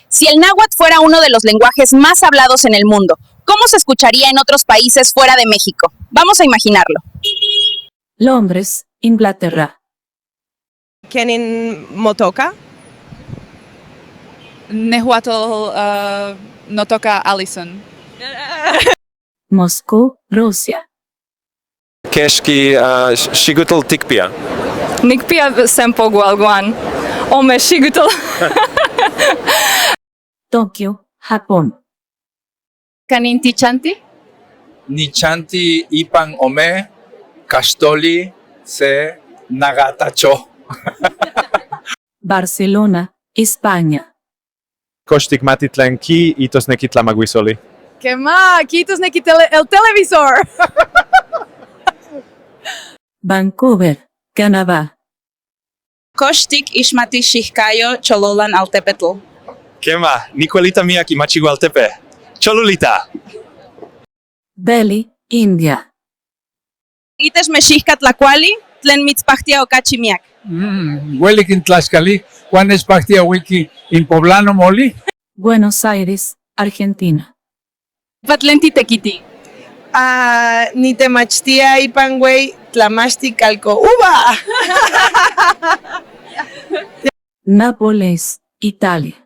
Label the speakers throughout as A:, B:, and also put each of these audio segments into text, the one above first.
A: Si el náhuatl fuera uno de los lenguajes más hablados en el mundo, ¿cómo se escucharía en otros países fuera de México? Vamos a imaginarlo.
B: Londres, Inglaterra.
C: Kenin motoka?
D: Nahuatl notoka Allison.
B: Moscú, Rusia.
E: Kexki xigutl tikpia?
D: Nikpia sempogualguan. Ome xigutl.
B: Tokio, Japón.
D: Kanin tichanti?
F: Nichanti ipan ome, kaxtoli se nagatacho.
B: Barcelona, España.
E: Kox tikmati tlen ki ihtosneki tlamaguisoli?
D: Kema, kiihtosneki el televisor.
B: Vancouver, Canadá.
A: Kox tikixmati xijkayo Chololan altepetl?
E: Kema, nikuelita miak imachihualtepe. Cholulita!
B: Delhi, India.
A: Itech mexihka tlakuali, tlen mitzpahtia okachi miak.
G: Huelic in Tlaxcali, Juan nechpactia wiki in poblano moli.
B: Buenos Aires, Argentina.
D: Patlen titequiti.
C: Ah, nitemachtia ipan güey tlamachti calco uva.
B: Nápoles, Italia.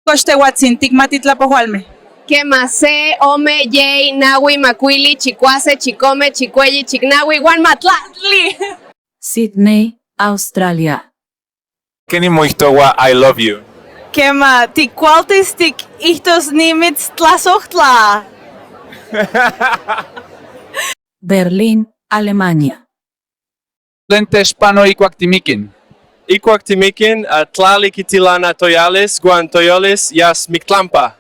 A: Kox tehuatzin, tikmati tlapohualmeh?
H: Kema se, ome, yei, naui, makuili, chikuase, chikome, chikueyi, chiknaui, uan matlatli.
B: Sydney, Australia.
E: Kenin moihtoua I love you?
C: Kema, ticualtis tiquihtos nimitztlasohtla.
B: Berlín, Alemania.
F: Tlen techpano ihcuac timiquin?
E: Ihcuac timiquin, tlali quitilana toyalis, guan toyolis yas mictlampa.